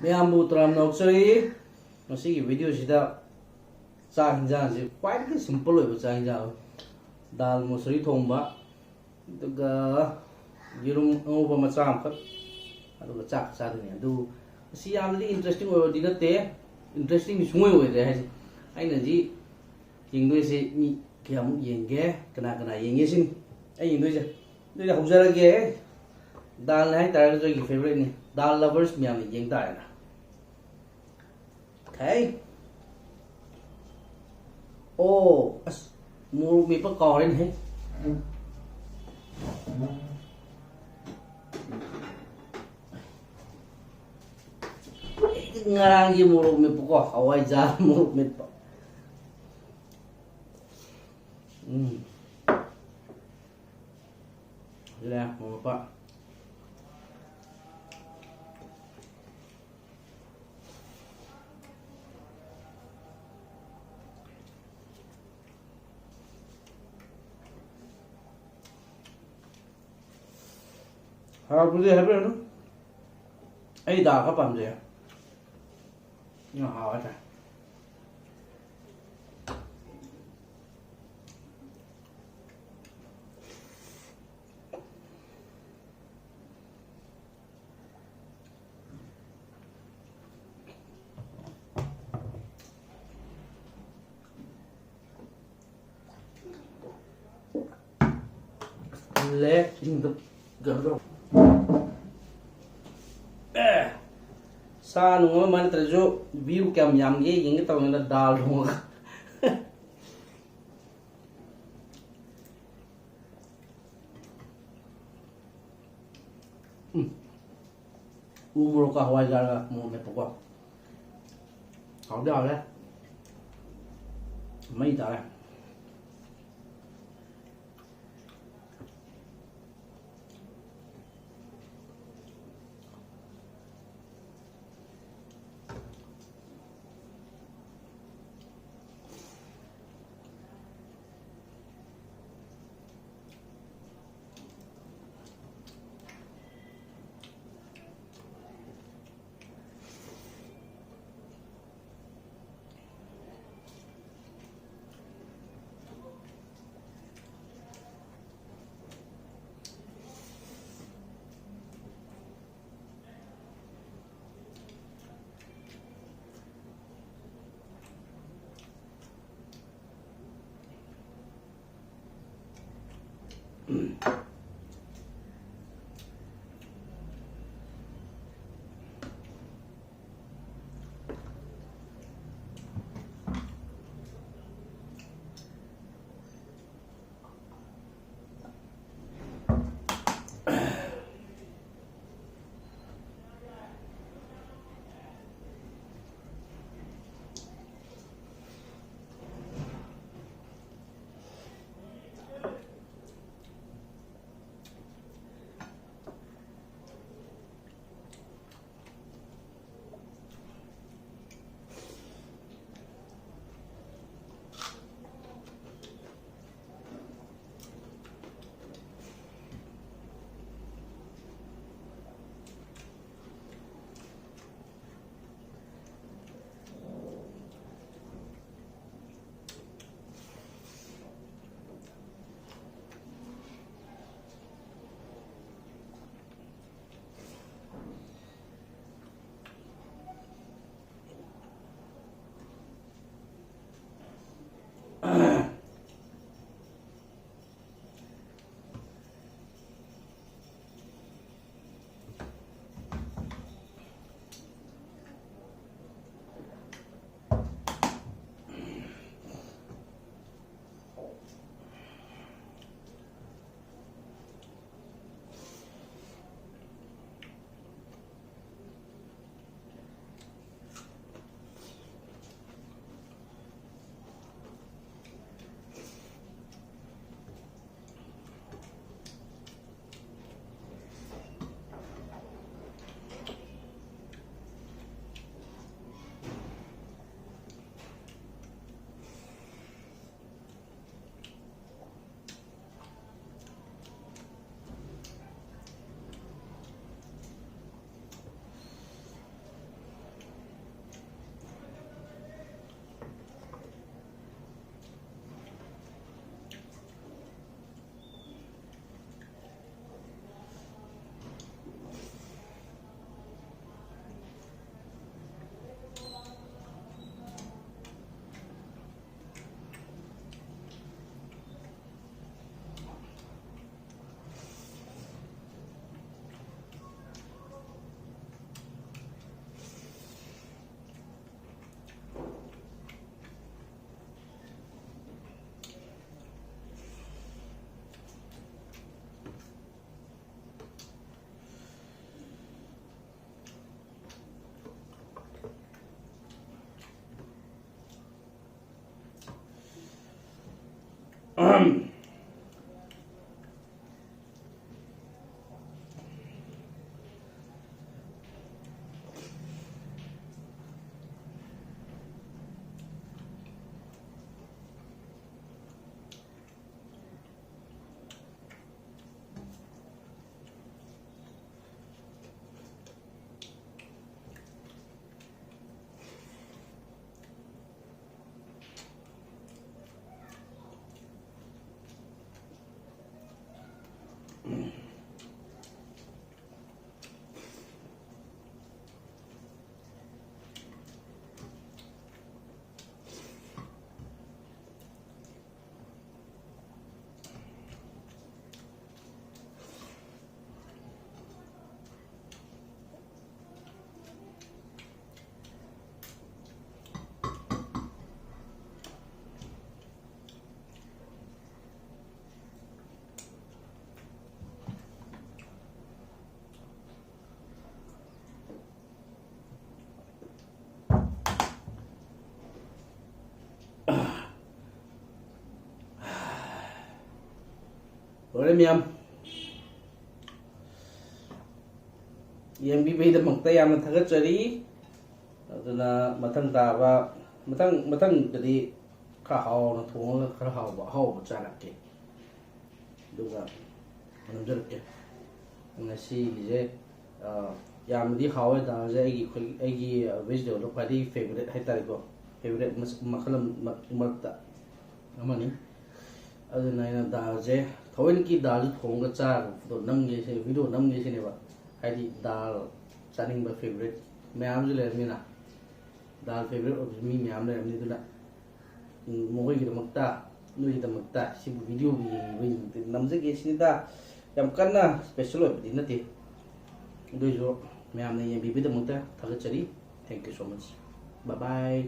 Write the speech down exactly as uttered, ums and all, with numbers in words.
ꯃꯌꯥꯝꯕꯨ ꯇꯔꯥꯝꯅ ꯑꯣꯛꯆꯔꯤ꯫ ꯉꯁꯤꯒꯤ ꯚꯤꯗꯤꯑꯣꯁꯤꯗ ꯆꯥꯛ ꯍꯤꯟꯖꯥꯡꯁꯤ ꯈ꯭ꯋꯥꯏꯗꯒꯤ ꯁꯤꯝꯄꯜ ꯑꯣꯏꯕ ꯆꯥꯛ ꯍꯤꯟꯖꯥꯡ, ꯗꯥꯜ ꯃꯨꯁꯨꯔꯤ ꯊꯣꯡꯕ, ꯑꯗꯨꯒ ꯌꯦꯔꯨꯝ ꯑꯉꯧꯕ ꯃꯆꯥ ꯑꯃꯈꯛ, ꯑꯗꯨꯒ ꯆꯥꯛ ꯆꯥꯗꯣꯏꯅꯤ꯫ ꯑꯗꯨ ꯃꯁꯤ ꯌꯥꯝꯅꯗꯤ ꯏꯟꯇꯔꯦꯁꯇꯤꯡ ꯑꯣꯏꯕꯗꯤ ꯅꯠꯇꯦ, ꯏꯟꯇꯔꯦꯁꯇꯤꯡꯗꯤ ꯁꯨꯡꯑꯣꯏ ꯑꯣꯏꯗ꯭ꯔꯦ ꯍꯥꯏꯁꯦ꯫ ꯑꯩꯅꯗꯤ ꯌꯦꯡꯗꯣꯏꯁꯦ ꯃꯤ ꯀꯌꯥꯃꯨꯛ ꯌꯦꯡꯒꯦ, ꯀꯅꯥ ꯀꯅꯥ ꯌꯦꯡꯒꯦ ꯁꯤꯅꯤ ꯑꯩ ꯌꯦꯡꯗꯣꯏꯁꯦ꯫ ꯑꯗꯨꯗꯤ ꯍꯧꯖꯔꯒꯦ꯫ ꯗꯥꯜꯅꯦ ꯍꯥꯏꯇꯥꯔꯒꯁꯨ ꯑꯩꯒꯤ ꯐꯦꯕꯔꯥꯏꯠꯅꯤ꯫ ꯗꯥꯜ ꯂꯚꯔꯁ ꯃꯌꯥꯝꯅ ꯌꯦꯡ ꯇꯥꯔꯦꯅ꯫ ꯈꯩ꯫ ꯑꯣ ꯑꯁ, ꯃꯣꯔꯣꯛ ꯃꯦꯠꯄ ꯀꯥꯎꯔꯦꯅꯦꯍꯦ꯫ ꯑꯩꯗꯤ ꯉꯔꯥꯡꯒꯤ ꯃꯣꯔꯣꯛ ꯃꯦꯠꯄꯀꯣ, ꯍꯋꯥꯏꯖꯥꯔ ꯃꯣꯔꯣꯛ ꯃꯦꯠꯄ꯫ ꯎꯝ꯫ ꯁꯤꯅꯦ ꯃꯣꯔꯣꯛ ꯃꯦꯠꯄ꯫ ꯍꯥꯎꯕꯗꯤ ꯍꯥꯏꯕꯤꯔꯅꯨ꯫ ꯑꯩ ꯗꯥꯜ ꯈꯔ ꯄꯥꯝꯖꯩ꯫ ꯌꯥꯝ ꯍꯥꯎ ꯍꯥꯏꯇꯥꯔꯦ꯫ ꯂꯦ ꯏꯟꯗ ꯒꯔꯣ꯫ ꯑꯦ, ꯁꯥ ꯅꯨꯡ ꯑꯃ ꯅꯠꯇ꯭ꯔꯁꯨ ꯚ꯭ꯌꯨ ꯀꯌꯥꯝ ꯌꯥꯝꯒꯦ ꯌꯦꯡꯒꯦ ꯇꯧꯕꯅꯤꯗ ꯗꯥꯜ ꯊꯣꯡꯉꯒ꯫ ꯎꯝ꯫ ꯎ ꯃꯣꯔꯣꯛꯀ ꯍꯋꯥꯏꯖꯥꯔꯒ ꯃꯣꯔꯣꯛ ꯃꯦꯠꯄꯀꯣ꯫ ꯍꯥꯎꯗꯤ ꯍꯥꯎꯔꯦ꯫ ꯃꯩ ꯇꯥꯔꯦ꯫ ꯂꯣꯏꯔꯦ ꯃꯌꯥꯝ, ꯌꯦꯡꯕꯤꯕꯒꯤꯗꯃꯛꯇ ꯌꯥꯝꯅ ꯊꯥꯒꯠꯆꯔꯤ꯫ ꯑꯗꯨꯅ ꯃꯊꯪ ꯇꯥꯕ, ꯃꯊꯪ ꯃꯊꯪꯗꯗꯤ ꯈꯔ ꯍꯥꯎꯅ ꯊꯣꯡꯉꯒ ꯈꯔ ꯍꯥꯎꯕ ꯑꯍꯥꯎꯕ ꯆꯥꯔꯛꯀꯦ, ꯑꯗꯨꯒ ꯅꯝꯖꯔꯛꯀꯦ꯫ ꯉꯁꯤꯒꯤꯁꯦ ꯑ, ꯌꯥꯝꯅꯗꯤ ꯍꯥꯎꯋꯦ ꯗꯥꯜꯁꯦ꯫ ꯑꯩꯒꯤ ꯑꯩꯈꯣꯏ ꯑꯩꯒꯤ ꯚꯦꯖꯤꯇꯦꯕꯜꯗ ꯈ꯭ꯋꯥꯏꯗꯒꯤ ꯐꯦꯕꯣꯔꯥꯏꯠ ꯍꯥꯏꯇꯥꯔꯦꯀꯣ, ꯐꯦꯕꯣꯔꯥꯏꯠ ꯃꯈꯜ ꯑꯃ, ꯃꯔꯛꯇ ꯑꯃꯅꯤ꯫ ꯑꯗꯨꯅ ꯑꯩꯅ ꯗꯥꯜꯁꯦ, ꯊꯑꯣꯏꯅꯀꯤ ꯗꯥꯜꯁꯦ ꯊꯣꯡꯉꯒ ꯆꯥꯔꯒ ꯐꯣꯇꯣ ꯅꯝꯒꯦ ꯁꯤꯅꯦ, ꯚꯤꯗꯤꯑꯣ ꯅꯝꯒꯦ ꯁꯤꯅꯦꯕ꯫ ꯍꯥꯏꯗꯤ ꯗꯥꯜ ꯆꯥꯅꯤꯡꯕ ꯐꯦꯕꯣꯔꯥꯏꯠ ꯃꯌꯥꯝꯁꯨ ꯂꯩꯔꯕꯅꯤꯅ, ꯗꯥꯜ ꯐꯦꯕꯣꯔꯥꯏꯠ ꯑꯣꯏꯕꯁꯨ ꯃꯤ ꯃꯌꯥꯝ ꯂꯩꯔꯝꯅꯤ꯫ ꯑꯗꯨꯅ ꯎꯝ, ꯃꯈꯣꯏꯒꯤꯗꯃꯛꯇ, ꯅꯣꯏꯒꯤꯗꯃꯛꯇ ꯁꯤꯕꯨ ꯚꯤꯗꯤꯑꯣꯒꯤ ꯌꯦꯡꯕꯤꯕꯒꯤꯗꯃꯛꯇ ꯅꯝꯖꯒꯦ ꯁꯤꯅꯤꯗ꯫ ꯌꯥꯝ ꯀꯟꯅ ꯁ꯭ꯄꯦꯁꯦꯜ ꯑꯣꯏꯕꯗꯤ ꯅꯠꯇꯦ, ꯑꯗꯨ ꯑꯣꯏꯁꯨ ꯃꯌꯥꯝꯅ ꯌꯦꯡꯕꯤꯕꯒꯤꯗꯃꯛꯇ ꯊꯥꯒꯠꯆꯔꯤ꯫ Thank you so much. Bye bye.